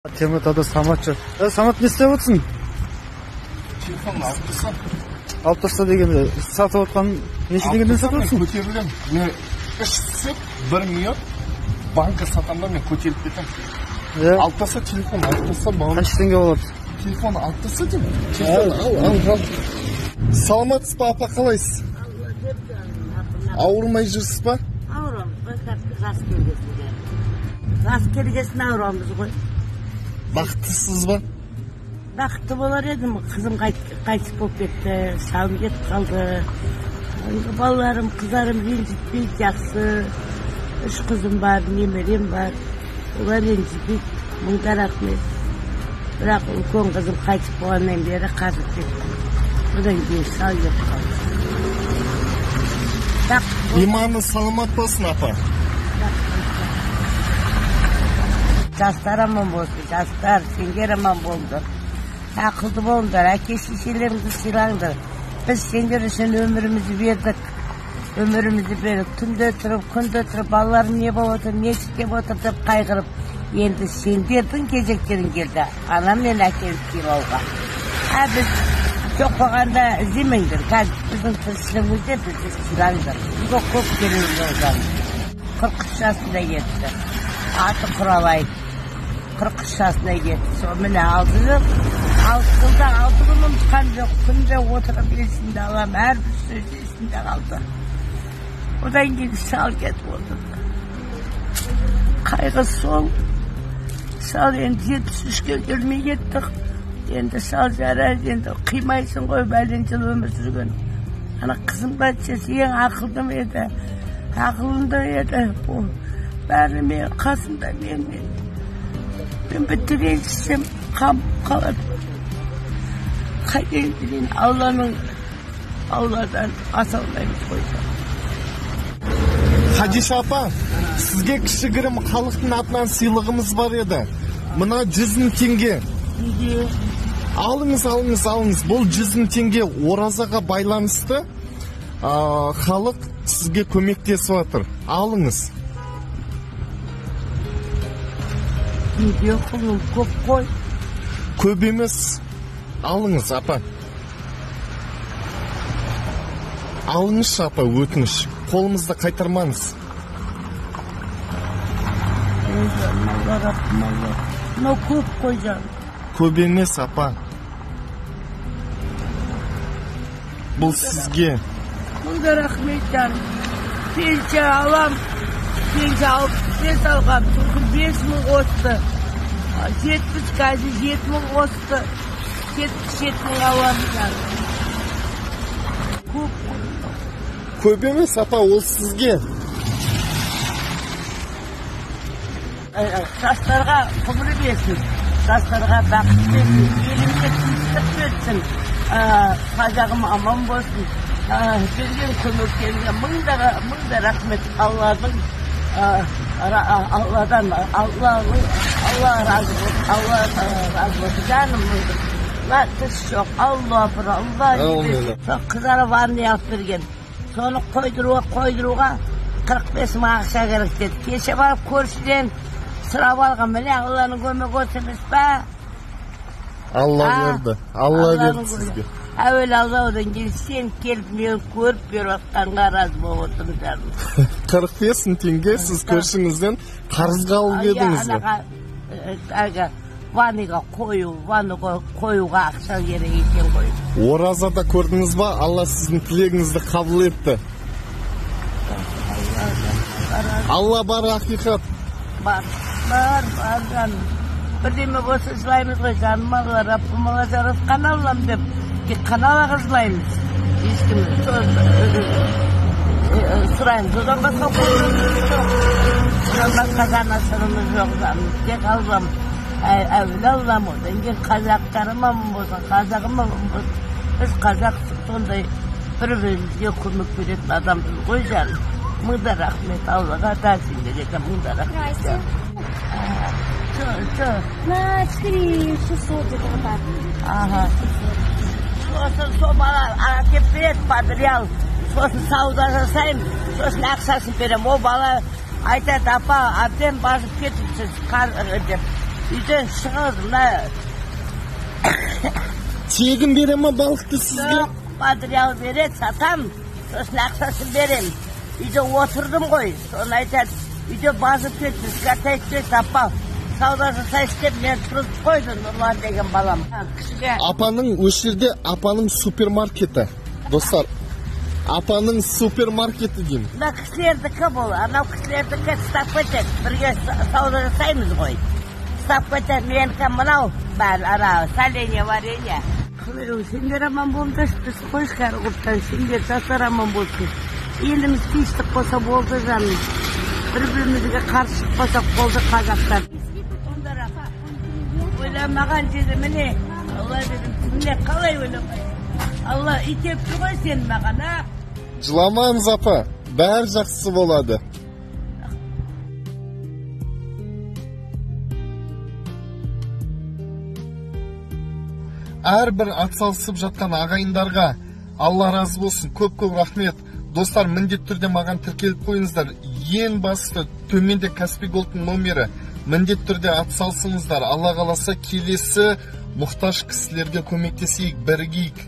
Теміртауда Самат жүр. Самат, не істеп отырсың? Телефонды алып тұрса. Алып тұрса дегенде, сатып отқан неше дегенде сатып отырсың? Көтерілемін. Мен 3 сүт, 1 мед, банка сатамын да, мен көтеріліп кетемін. Алып тұрса телефон, алып тұрса бауырым. Қанша теңге болады? Телефон алып тұрса деймін. Телефон ал, ал, ал. Саламатсыз ба, апа, қалайсыз? Ауырмай жүрсіз ба? Ауырамыз ғой, жас келгесінде. Жас келгесін ауырамыз ғой. Бақыттысыз ба? Бақытты болар едім. Қызым қайтыс болып кетті, шалым кетіп қалды. Балаларым, қыздарым ренжітпейді, жақсы. 3 қызым бар, немерем бар. Олар ренжітпейді, мың да рахмет. Бірақ үлкен қызым қайтыс болғаннан бері қазып кетті. Одан кейін шал кетіп қалды. Иманы саламат болсын, апа. Жастар аман болсын, жастар, сендер аман болыңдар. Ақылды болыңдар, әке шешелеріңді сыйлаңдар. Біз сендер үшін өмірімізді бердік. Өмірімізді бердік. Түнде тұрып, күнде тұрып, балаларым не болып отыр, не істеп отыр деп қайғырып, енді сендердің кезектерің келді. Анам мен әкемді сыйлауға. Біз жоқ болғанда іздемеңдер. Қазір біздің тіршілігімізде бізді сыйлаңдар. Бізге көп керегі жоқ. 43 жасында кетті. Аты Құралай. 43 жасында кетті. Сол міне 6 жыл. 6 жылда 6 күн ұмытқан жоқ. Күнде отырып есімде алам. Әрбір сөз есімде қалды. Одан кейін шал кетіп отырды. Қайғы сол. Шал енді 73-ке келмей кетті. Енді шал жарайды, енді қимайсың ғой, бәлен жыл өмір сүрген. Ана қызым да әйтсе, ең ақылдым еді. Ақылымды еді. Ол бәрі мен қасымда мен. Мен бітті ренжісем, қамып қалады. Қайтейін дейін, Алладан аса алмаймыз ғой. Хадиша апа, сізге кішігірім халықтың атынан сыйлығымыз бар еді. Мына 100 000 теңге. Неге? Алыңыз, алыңыз, алыңыз. Бұл 100 000 теңге оразаға байланысты, халық сізге көмектесіп жатыр. Алыңыз. Неге құлым көп қой? Көп емес. Алыңыз, апа. Алыңызшы, апа, өтініш. Қолымызды қайтармаңыз. Ой, жаным, Алла Раббым, Алла. Мынау көп қой, жаным. Көп емес, апа. Бұл сізге. Мың да рахмет, жаным. Пенсия алам. Пенсия алып, бес алғам. Сосын 5000 қосты. 70 қазір 7000 қосты. 77 мың аламын, жаным. Көп қой. Көп емес, апа, ол сізге. Жастарға ғұмыр берсін, жастарға бақыт берсін, елімізге тыныштық берсін, қазағым аман болсын. Берген көмектеріңе мың да рахмет. Алладан, Алла разы болсын, Алла разы болсын. Жаным, тіс жоқ, Алла бір, Алла берсін. Сол қыздары ванна алып берген. Соны қойдыруға 45 мың ақша керек деді. Кеше барып көршіден сұрап алған, міне Алланың көмегі осы емес пе? Алла берді, Алла берді сізге. Әуелі Алла, одан кейін сен келіп мені көріп беріп жатқанға разы болып отырмын, жаным. 45 мың теңге сіз көршіңізден қарызға алып едіңіз бе? Әлгі ванныға қою, ванныға қоюға ақша керек екен ғой. Оразада көрдіңіз ба, Алла сіздің тілегіңізді қабыл етті. Алла бар, ақиқат. Бар, бар, бар, жаным. Бірдеме болса жылаймыз ғой, жаным, Алла, Раббым, Алла, жаратқан Аллам деп. Тек қана Аллаға жылаймыз. Ешкім сұраймыз. Одан басқа қолымыз жоқ. Одан басқа жанашырымыз жоқ, жаным. Тек Аллам, әуелі Аллам, одан кейін қазақтарым аман болсын, қазағым аман болсын. Біз қазақ сондай бір-бірімізге көмек беретін адамбыз ғой, жаным. Мың да рахмет Аллаға да, сендерге де мың да рахмет. Здрасте. Чё? На 4600 где-то вот так. Ага. Сосын сол бала әкеп береді материал. Сосын сауда жасаймын, сосын ақшасын беремін. Ол бала айтады, апа, әбден басып кетіпсіз, деп. Үйден шығыңыз мына. Тегін бере ма балықты сізге? Жоқ, материал береді, сатам, сосын ақшасын беремін. Үйде отырдым ғой, соны айтады, үйде базып кетті, қартайып кетті, апа, сауда жасайсыз деп мені тұрғызып қойды Нұрлан деген балам. Кісіге Апаның осы жерде, апаның супермаркеті. Достар, апаның супермаркеті деймін. Мына кісілердікі бұл, анау кісілердікі ұстап кетеді, бірге сауда жасаймыз ғой. Ұстап кетеді, менікі мынау, бәрі ана соленье, варенье. Құдай, сендер аман болыңдаршы, біз қойшы кәрі құрттан, сендер жастар аман болсын. Еліміз тыныштық болса болды, жаным. Бір бірімізге қарсы шықпасақ болды, қазақтар. Ойламаған жерде міне, Алла дедім, міне қалай ойламайсың? Алла итеріп тұр ғой сені маған, а? Жыламаңыз, апа, бәрі жақсы болады. Әрбір атсалысып жатқан ағайындарға Алла разы болсын, көп-көп рахмет. Достар, міндетті түрде маған тіркеліп қойыңыздар. Ең басты төменде Каспий Голдтың номері. Міндетті түрде атсалысыңыздар. Алла қаласа, келесі мұқтаж кісілерге көмектесейік, бірігейік.